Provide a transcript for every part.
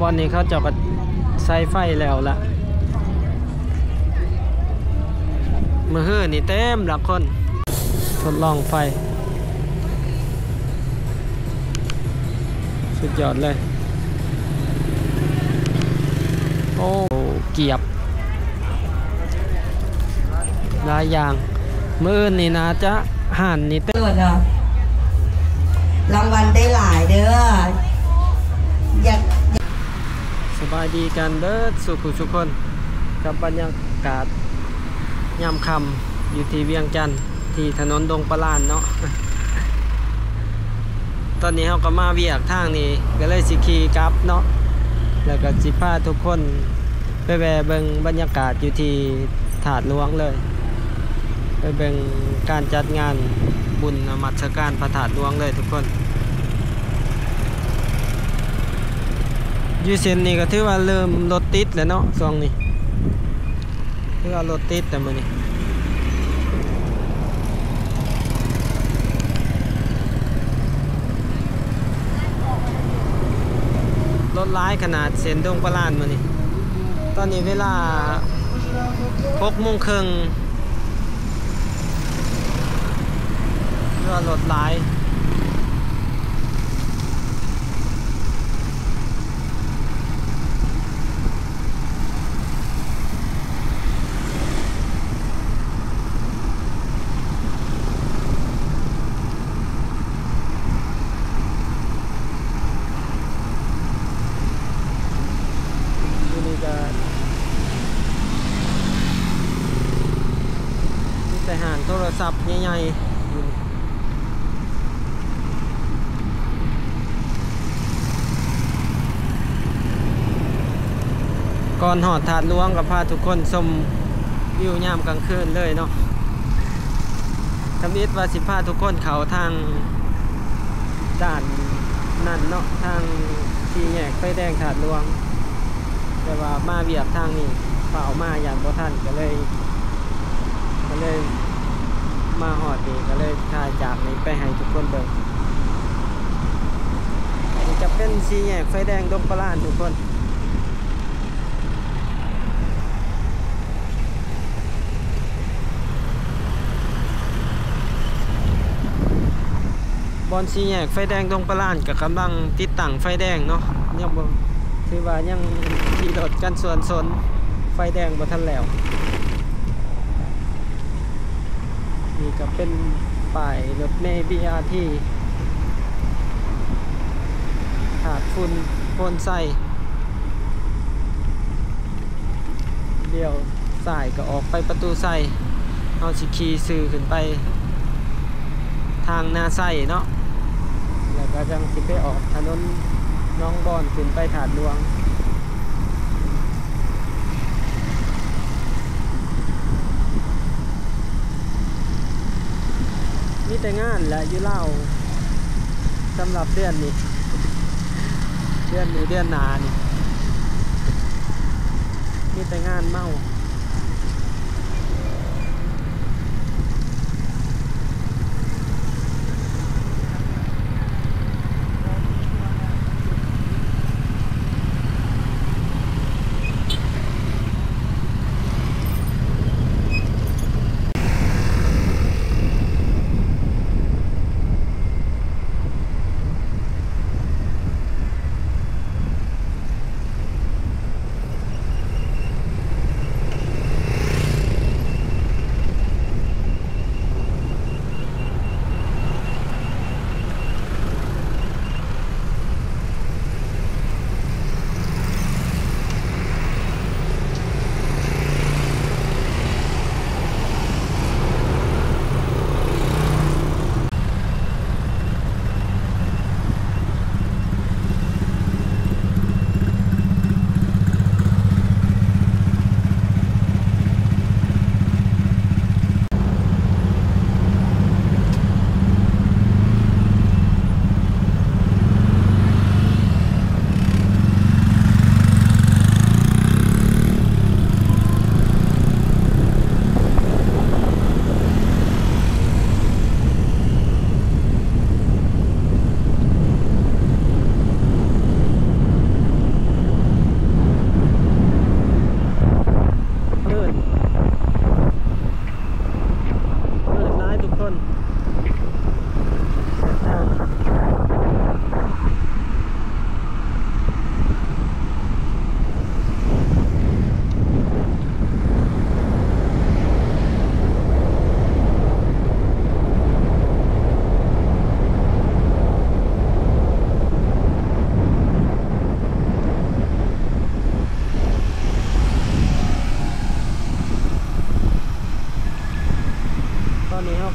ຕອນນີ້ເຂົາເຈົ້າກໍໃສ່ໄຟແລ້ວລະ ມື້ຮືນີ້ເຕັມລະຄົນ ທົດລອງໄຟ ສຸດຍອດເລີຍ ໂອ້ ກຽບ ຫຼາຍຢ່າງ ມື້ອື່ນນີ້ໜ້າຈະ ຮ້ານນີ້ເຕັມ ໂລດເນາະ ລາງວັນໄດ້ຫຼາຍເດີ ຢາກ ສະບາຍດີກັນເບິດສູ່ຜູ້ສູ່ຄົນ ກັບບັນຍາກາດຍາມຄ່ຳຢູ່ທີ່ວຽງຈັນ ທີ່ຖະໜົນດົງປະລານເນາະ ຕອນນີ້ເຮົາກໍມາວຽກທາງນີ້ ກໍເລີຍຊິຂີ່ກັບເນາະ ແລ້ວກໍຊິພາທຸກຄົນໄປແວ່ເບິ່ງບັນຍາກາດຢູ່ທີ່ທາດຫຼວງເລີຍ ໄປເບິ່ງການຈັດງານບຸນນະມັດສະການພະທາດຫຼວງເລີຍທຸກຄົນ ຢູ່ເສັ້ນນີ້ກໍຖືວ່າເລີ່ມລົດຕິດແລ້ວເນາະ ຊ່ວງນີ້ ຄືວ່າລົດຕິດແຕ່ມື້ນີ້ ລົດຫຼາຍຂະໜາດເສັ້ນດົງປະລານມື້ນີ້ ຕອນນີ້ເວລາຫົກໂມງເຄິ່ງ ຄືວ່າລົດຫຼາຍ. ຢູ່ນີ້ກໍມີແຕ່ຮ້ານໂທລະສັບໃຫຍ່ໆ ຢູ່ນີ້. ກ່ອນຮອດທາດຫຼວງກໍພາທຸກຄົນຊົມວິວຍາມກາງຄືນເລີຍເນາະ ທຳອິດວ່າຊິພາທຸກຄົນເຂົ້າທາງດ້ານນັ້ນເນາະ ທາງສີ່ແຍກໄຟແດງທາດຫຼວງ ແຕ່ວ່າມາວຽກທາງນີ້ ຟ້າວມາຢ້ານບໍ່ທັນ ກໍເລີຍ ກໍເລີຍມາຮອດນີ້ ກໍເລີຍຖ່າຍຈາກນີ້ໄປໃຫ້ທຸກຄົນເບິ່ງ. ນີ້ຈະເປັນສີ່ແຍກໄຟແດງດົງປະລານທຸກຄົນ. ບ່ອນສີ່ແຍກໄຟແດງດົງປະລານກໍກຳລັງຕິດຕັ້ງໄຟແດງເນາະ ຍັງບໍ່ ຖືວ່າຍັງຂີ່ລົດກັນສວນຊົນ ໄຟແດງບໍ່ທັນແລ້ວ. ນີ້ກໍເປັນປ້າຍລົດເມ ບີອາທີ ທາດຝຸ່ນໂພນໄຊ. ລ້ຽວຊ້າຍກໍອອກໄປປະຕູໄຊ ເຮົາຊິຂີ່ຊື່ຂຶ້ນໄປທາງນາໄຊເນາະ ແລ້ວກໍຈັ່ງຊິໄປອອກຖະໜົນໜອງບອນ ຂຶ້ນໄປທາດຫຼວງ. ມີແຕ່ງານແຫຼະຢູ່ລາວ ສຳລັບເດືອນນີ້ ເດືອນນີ້ ເດືອນໜ້ານີ້ ມີແຕ່ງານເມົາ.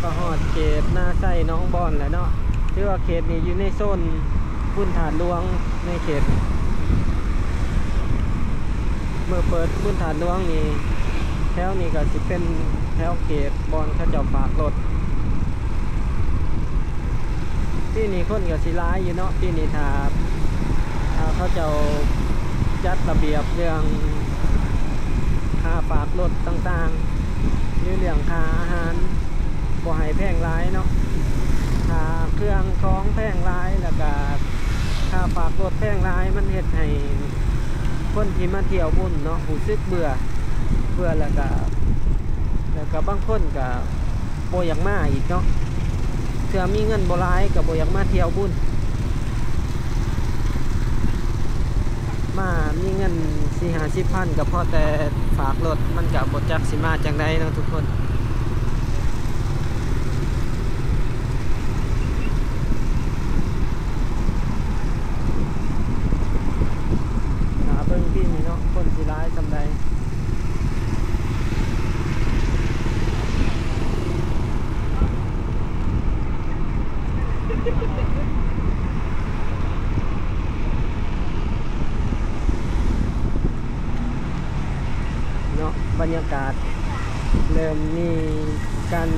ກໍຮອດເຂດນາໄຊໜອງບອນແລ້ວເນາະ. ຖືວ່າເຂດນີ້ຢູ່ໃນໂຊນບຸນທາດຫຼວງ ໃນເຂດນີ້ ເມື່ອເປີດບຸນທາດຫຼວງນີ້ ແຖວນີ້ກໍຊິເປັນແຖວເຂດບ່ອນເຂົາເຈົ້າຝາກລົດ. ປີນີ້ຄົນກໍຊິຫຼາຍຢູ່ເນາະ ປີນີ້ຖ້າ ຖ້າເຂົາເຈົ້າຈັດລະບຽບເລື່ອງຄ່າຝາກລົດຕ່າງໆ ຫຼືເລື່ອງຄ່າອາຫານ ບໍ່ໃຫ້ແພງຫຼາຍເນາະ. ຖ້າເຄື່ອງຂອງແພງຫຼາຍ ແລ້ວກະຄ່າຝາກລົດແພງຫຼາຍ ມັນເຮັດໃຫ້ຄົນທີ່ມາທ່ຽວບຸນເນາະ ຮູ້ສຶກເບື່ອ ເບື່ອ ແລ້ວກະ ແລ້ວກະບາງຄົນກະບໍ່ຢາກມາອີກເນາະ. ເທື່ອມີເງິນບໍ່ຫຼາຍກະບໍ່ຢາກມາທ່ຽວບຸນ. ມາມີເງິນສີ່ຫ້າສິບພັນ ກໍພໍແຕ່ຝາກລົດ ມັນກໍບໍ່ຈັກຊິມາຈັ່ງໃດເນາະທຸກຄົນ. ຖ້າເບິ່ງປີນີ້ເນາະ ຄົນຊິຫຼາຍສ່ຳໃດ. ເນາະ ບັນຍາກາດເລີ່ມມີການ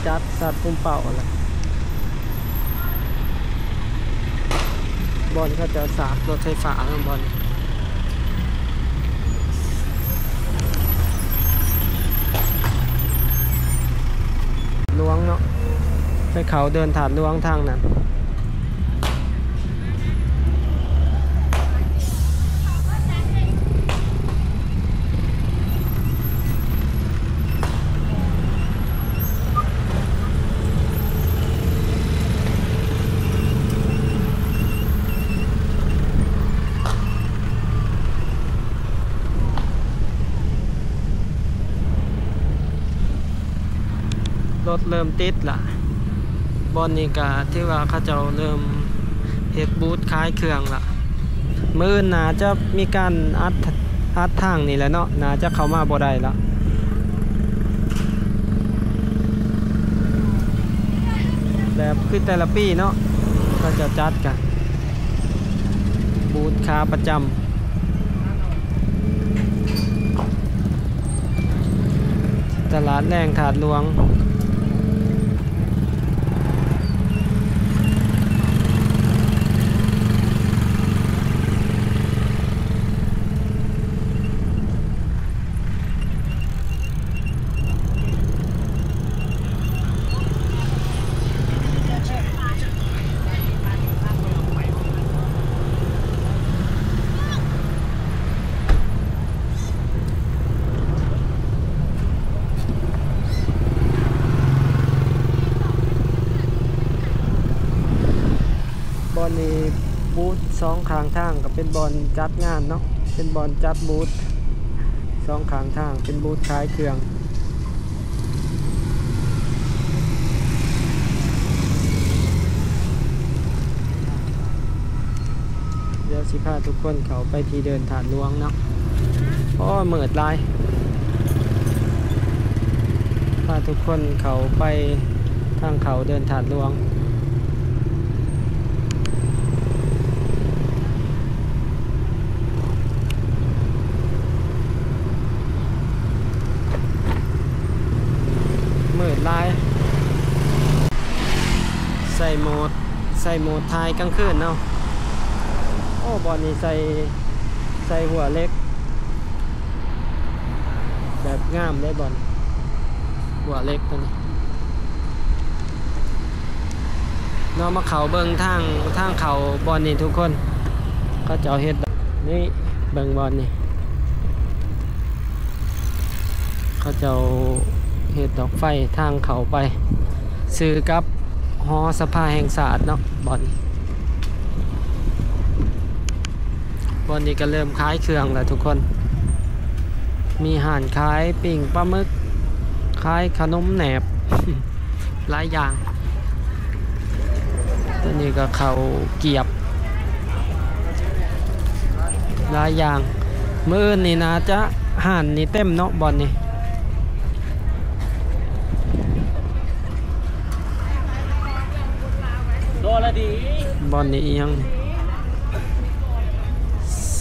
ຈັດສັດປຸມເປົ້າແລ້ວ ບ່ອນເຂົາເຈົ້າສາກລົດໄຟຟ້າເນາະ ບ່ອນ ຫຼວງເນາະ ໄປເຂົ້າເດີ່ນທາດຫຼວງທາງນັ້ນ. ລົດເລີ່ມຕິດລະ ບ່ອນນີ້ກະຖືວ່າເຂົາເຈົ້າເລີ່ມເຮັດບູດຂາຍເຄື່ອງລະ. ມື້ອື່ນໜ້າຈະມີການອັດ ອັດທາງນີ້ແຫຼະເນາະ ໜ້າຈະເຂົ້າມາບໍ່ໄດ້ລະ ແບບຄືແຕ່ລະປີເນາະ ເຂົາເຈົ້າຈັດກະ ບູດຂາປະຈຳ ຕະຫຼາດແລງທາດຫຼວງ. ບ່ອນນີ້ ບູດສອງຂ້າງທາງກໍເປັນບ່ອນຈັດງານເນາະ ເປັນບ່ອນຈັດບູດສອງຂ້າງທາງ ເປັນບູດຂາຍເຄື່ອງ. ດຽວຊິພາທຸກຄົນເຂົ້າໄປທີ່ເດີ່ນທາດຫຼວງເນາະ. ໂອ້ຍ ມືດຫຼາຍ. ພາທຸກຄົນເຂົ້າໄປທາງເຂົ້າເດີ່ນທາດຫຼວງ. ມືດຫຼາຍ. ໃສ່ໂໝດ ໃສ່ໂໝດຖ່າຍກາງຄືນເນາະ. ໂອ້ ບ່ອນນີ້ໃສ່ ໃສ່ຫົວເຫຼັກ ແບບງາມເດ້ບ່ອນ ຫົວເຫຼັກຕົວນີ້ເນາະ. ມາເຂົ້າເບິ່ງທາງ ທາງເຂົ້າບ່ອນນີ້ທຸກຄົນ ເຂົາເຈົ້າເຮັດ ນີ້ ເບິ່ງບ່ອນນີ້ ເຂົາເຈົ້າເຮັດດອກໄຟທາງເຂົ້າໄປ ຊື່ກັບຫໍສະພາແຫ່ງຊາດເນາະ. ບ່ອນ ບ່ອນນີ້ກໍເລີ່ມຂາຍເຄື່ອງແລ້ວທຸກຄົນ ມີຮ້ານຂາຍປີ້ງປາໝຶກ ຂາຍຂະໜົມແໜບ ຫຼາຍຢ່າງ. ຕົວນີ້ກໍເຂົ້າກຽບ ຫຼາຍຢ່າງ. ມື້ອື່ນນີ້ໜ້າຈະຮ້ານນີ້ເຕັມເນາະ ບ່ອນນີ້. ບ່ອນນີ້ອີ່ຫຍັງ?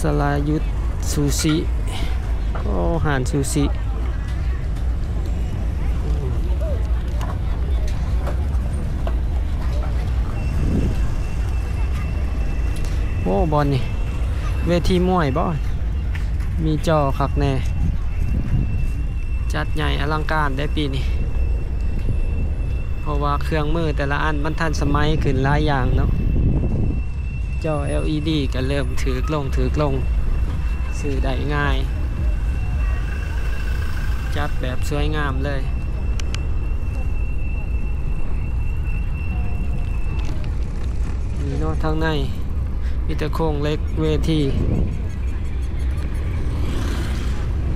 ສະລາຍຸດຊູຊິ. ໂອ້ ຮ້ານຊູຊິ. ໂອ້ ບ່ອນນີ້ເວທີມວຍບໍ? ມີຈໍຄັກແນ່. ຈັດໃຫຍ່ອະລັງການເດ້ປີນີ້ ເພາະວ່າເຄື່ອງມືແຕ່ລະອັນມັນທັນສະໄໝຂຶ້ນຫຼາຍຢ່າງເນາະ. ຈໍ ແອລອີດີ ກໍເລີ່ມຖືກລົງ ຖືກລົງ ຊື້ໄດ້ງ່າຍ ຈັດແບບສວຍງາມເລີຍ. ນີ້ເນາະ ທາງໃນມີແຕ່ໂຄງເຫຼັກເວທີ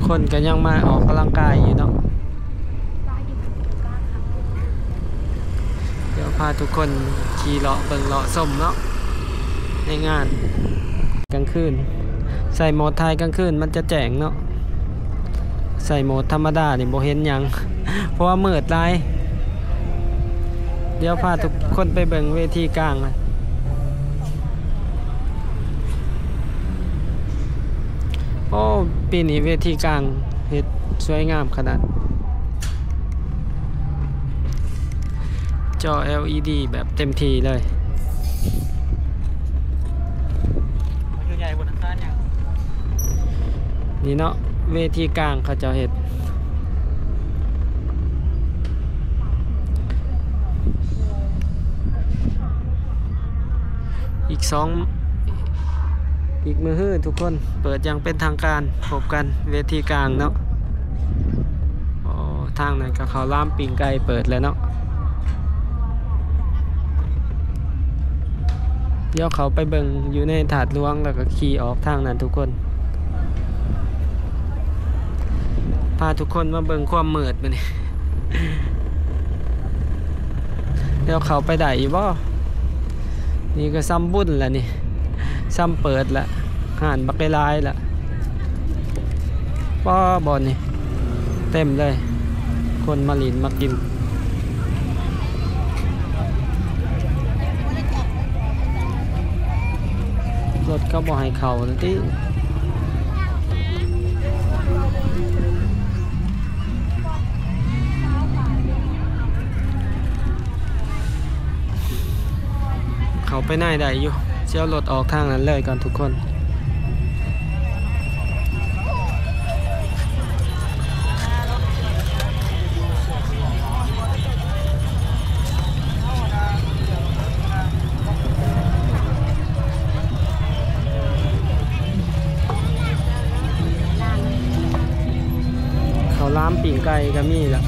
ຄົນກໍຍັງມາອອກກຳລັງກາຍຢູ່ເນາະ. ດຽວພາທຸກຄົນຂີ່ເລາະເບິ່ງເລາະຊົມເນາະ ໃນງານກາງຄືນ. ໃສ່ໂໝດຖ່າຍກາງຄືນມັນຈະແຈ້ງເນາະ ໃສ່ໂໝດທຳມະດານີ້ບໍ່ເຫັນຫຍັງ ເພາະວ່າມືດຫຼາຍ. ດຽວພາທຸກຄົນໄປເບິ່ງເວທີກາງ. ໂອ້ ປີນີ້ເວທີກາງເຮັດສວຍງາມຂະໜາດ ຈໍ ແອລອີດີ ແບບເຕັມທີ່ເລີຍ. ຢູ່ໃຫຍ່ບົນອາຄານຫຍັງ ນີ້ເນາະ ເວທີກາງເຂົາເຈົ້າເຮັດ. ອີກສອງ ອີກມື້ຮືທຸກຄົນ ເປີດຢ່າງເປັນທາງການ ພົບກັນເວທີກາງເນາະ. ໂອ້ ທາງນັ້ນກໍເຂົ້າລາມປີ້ງໄກ່ເປີດແລ້ວເນາະ. ດຽວເຂົ້າໄປເບິ່ງຢູ່ໃນທາດຫຼວງ ແລ້ວກໍຂີ່ອອກທາງນັ້ນທຸກຄົນ. ພາທຸກຄົນມາເບິ່ງຄວາມມືດມື້ນີ້ ແລ້ວເຂົ້າໄປໄດ້ຢູ່ບໍ່? ນີ້ກໍຊ່ຳບຸນລະນີ້ ຊ່ຳເປີດລະ ຮ້ານບັກຫຼາຍໆລະ. ປ້າ ບ່ອນນີ້ເຕັມເລີຍ ຄົນມາຫຼິ້ນມາກິນ. ລົດເຂົາບໍ່ໃຫ້ເຂົ້າຫັ້ນຕິ. ເຂົ້າໄປໃນໄດ້ຢູ່ ຊິເອົາລົດອອກທາງນັ້ນເລີຍກ່ອນທຸກຄົນ. ເຂົ້າລາມປີ້ງໄກ່ກໍມີລະ.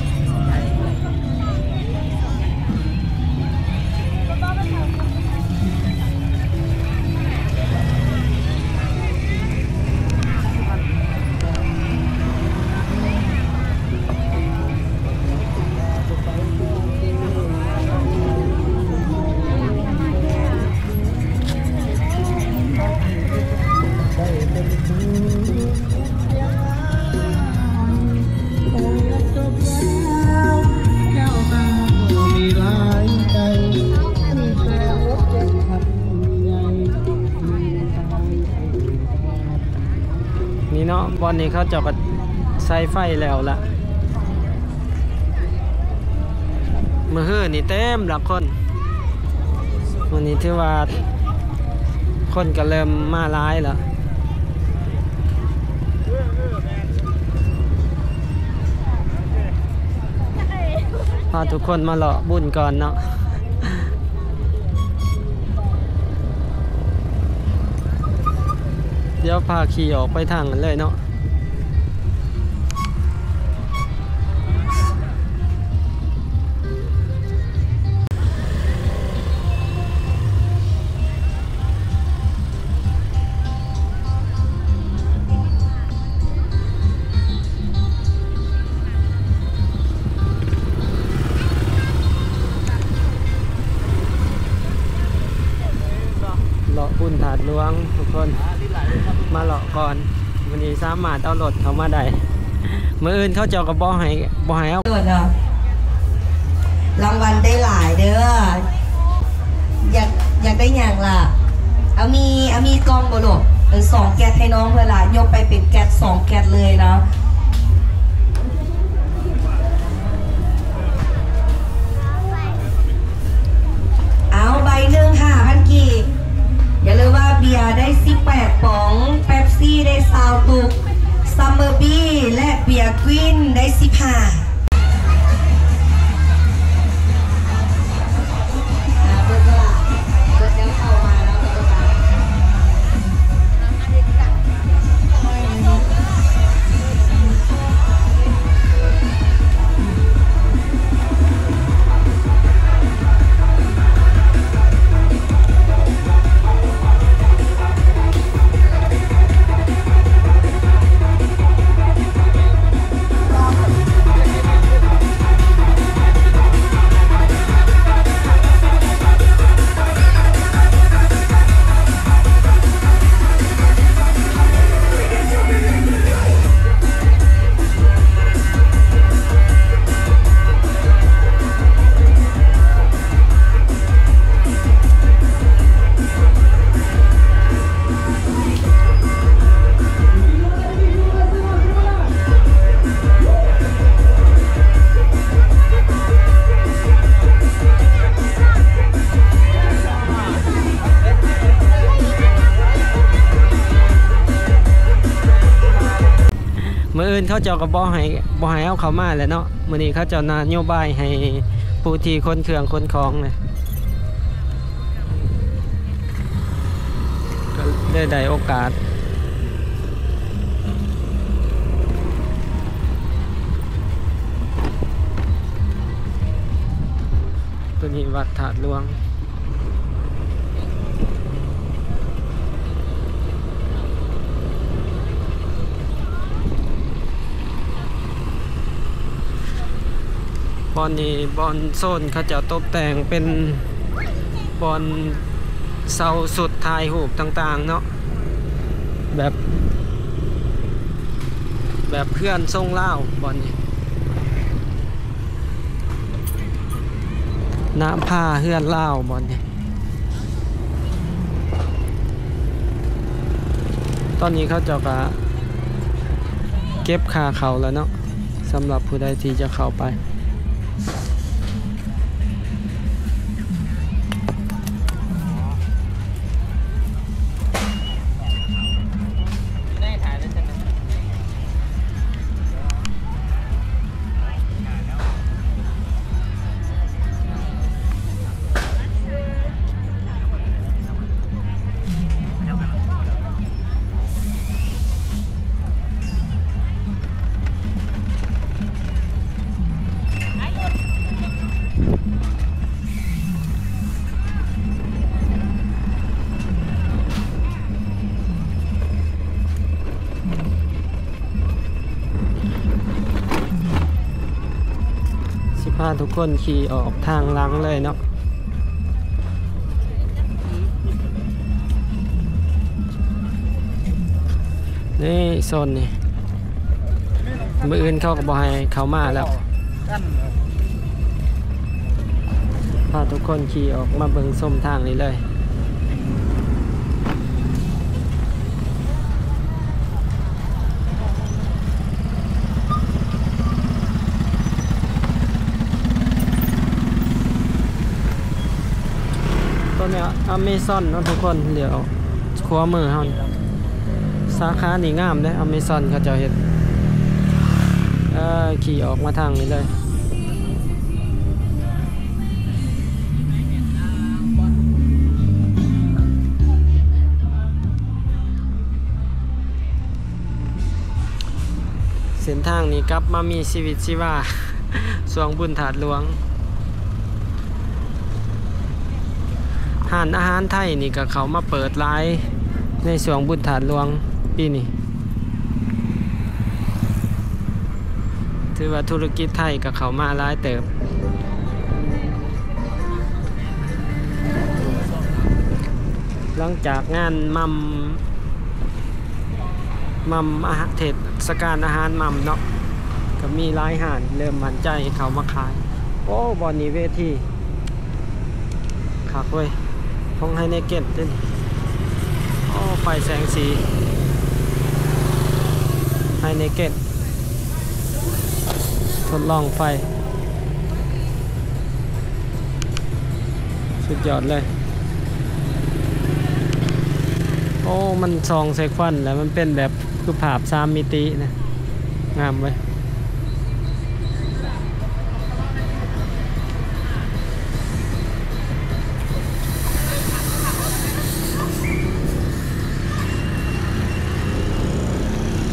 ນີ້ເນາະ ບ່ອນນີ້ເຂົາເຈົ້າກໍໃສ່ໄຟແລ້ວລະ. ມື້ຮືນີ້ເຕັມລະຄົນ ມື້ນີ້ຖືວ່າຄົນກໍເລີ່ມມາຫຼາຍລະ. ພາທຸກຄົນມາເລາະບຸນກ່ອນເນາະ. ດຽວພາຂີ່ອອກໄປທາງນັ້ນເລີຍເນາະ. ເລາະບຸນທາດຫຼວງທຸກຄົນ ມາເລາະກ່ອນ. ມື້ນີ້ສາມາດເອົາລົດເຂົ້າມາໄດ້ ມື້ອື່ນເຂົາເຈົ້າກໍບໍ່ໃຫ້ ບໍ່ໃຫ້ເອົາ. ລາງວັນໄດ້ຫຼາຍເດີ້ ຢາກ ຢາກໄດ້ຫຍັງລະ? ອາມີ ອາມີກ່ອງບໍ່ລູກ? ເອີ ສອງແກັດໃຫ້ນ້ອງເພິ່ນລະ ຍົກໄປເປັນແກັດ ສອງແກັດເລີຍເນາະ. ເອົາ ໃບໜຶ່ງຫ້າພັນກີບ. ຢ່າລືມວ່າເບຍໄດ້ສິບແປດປ໋ອງ, ເປັບຊີໄດ້ຊາວຕຸກ, ຊັມເບີບີ ແລະ ເບຍກຣີນໄດ້ສິບຫ້າ. ອ່າ ເບິ່ງວ່າເພິ່ນຈະເຂົ້າມາເນາະ ກຳມະການ. ມື້ອື່ນເຂົາເຈົ້າກໍບໍ່ໃຫ້ ບໍ່ໃຫ້ເຮົາເຂົ້າມາແຫຼະເນາະ. ມື້ນີ້ເຂົາເຈົ້ານະໂຍບາຍໃຫ້ຜູ້ທີ່ຂົນເຄື່ອງຂົນຂອງນະ ກໍເລີຍໄດ້ໂອກາດ. ຕົວນີ້ວັດທາດຫຼວງ. ບ່ອນນີ້ ບ່ອນໂຊນເຂົາເຈົ້າຕົບແຕ່ງເປັນບ່ອນເຊົ່າຊຸດຖ່າຍຮູບຕ່າງໆເນາະ ແບບ ແບບເຮືອນຊົງລາວບ່ອນນີ້. ນະພາເຮືອນລາວບ່ອນນີ້. ຕອນນີ້ເຂົາເຈົ້າກະເກັບຄ່າເຂົ້າແລ້ວເນາະ ສຳລັບຜູ້ໃດທີ່ຈະເຂົ້າໄປ. ຊິພາທຸກຄົນຂີ່ອອກທາງຫຼັງເລີຍເນາະ. ນີ້ໂຊນນີ້ ມື້ອື່ນເຂົາກໍບໍ່ໃຫ້ເຂົ້າມາແລ້ວ. ພາທຸກຄົນຂີ່ອອກມາເບິ່ງຊົມທາງນີ້ເລີຍ. ຕົວນີ້ອາເມຊອນເນາະທຸກຄົນ ຫຼຽວຂວາມືເຮົານີ້. ສາຂານີ້ງາມເດ້ ອາເມຊອນເຂົາເຈົ້າເຮັດ. ເອີ ຂີ່ອອກມາທາງນີ້ເລີຍ. ເສັ້ນທາງນີ້ກັບມາມີຊີວິດຊີວາຊ່ວງບຸນທາດຫຼວງ. ຮ້ານອາຫານໄທນີ້ກໍເຂົ້າມາເປີດຫຼາຍໃນຊ່ວງບຸນທາດຫຼວງປີນີ້. ຖືວ່າທຸລະກິດໄທກໍເຂົ້າມາຫຼາຍເຕີບ. ຫຼັງຈາກງານໝ່ຳ ໝ່ຳອາຫານ ເທດສະການອາຫານໝ່ຳເນາະ ກໍມີຫຼາຍຮ້ານເລີ່ມໝັ້ນໃຈເຂົ້າມາຂາຍ. ໂອ້ ບ່ອນນີ້ເວທີຄັກເວີຍ. ຂອງໄຮເນເກັນເດ້. ໂອ້ ໄຟແສງສີ ໄຮເນເກັນ ທົດລອງໄຟ ສຸດຍອດເລີຍ. ໂອ້ ມັນສ່ອງໃສ່ຄວັນ ແລ້ວມັນເປັນແບບຄືພາບສາມມິຕິນະ ງາມເວີຍ.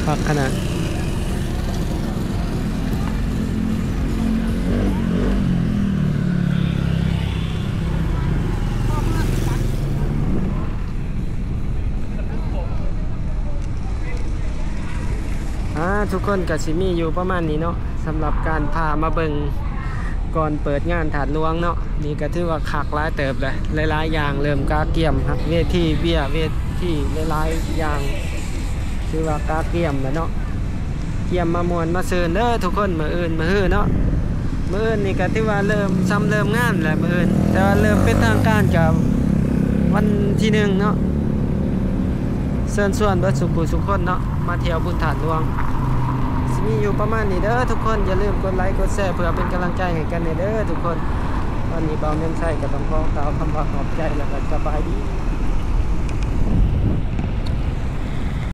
ຄັກຂະໜາດ. ອ່າ ທຸກຄົນກໍຊິມີຢູ່ປະມານນີ້ເນາະ ສຳລັບການພາມາເບິ່ງກ່ອນເປີດງານທາດຫຼວງເນາະ. ນີ້ກໍຖືວ່າຄັກຫຼາຍເຕີບແຫຼະ ຫຼາຍໆຢ່າງເລີ່ມກະກຽມ ເວທີເບຍ ເວທີຫຼາຍໆຢ່າງ ຖືວ່າກະກຽມແລ້ວເນາະ. ກຽມມາມ່ວນມາຊື່ນເດີທຸກຄົນ ມື້ອື່ນມື້ຮືເນາະ. ມື້ອື່ນນີ້ກໍຖືວ່າເລີ່ມ ຊ່ຳເລີ່ມງານແຫຼະມື້ອື່ນ ແຕ່ວ່າເລີ່ມເປັນທາງການກໍວັນທີໜຶ່ງເນາະ. ເຊີນຊວນເບິດສູ່ຜູ້ສູ່ຄົນເນາະ ມາທ່ຽວບຸນທາດຫຼວງ. ຊິມີຢູ່ປະມານນີ້ເດີທຸກຄົນ ຢ່າລືມກົດໄລກົດແຊເພື່ອເປັນກຳລັງໃຈໃຫ້ກັນແດ່ເດີທຸກຄົນ. ວັນນີ້ບ່າວເມນໄຊກໍຕ້ອງຂໍກ່າວຄຳວ່າຂອບໃຈ ແລ້ວກໍສະບາຍດີ.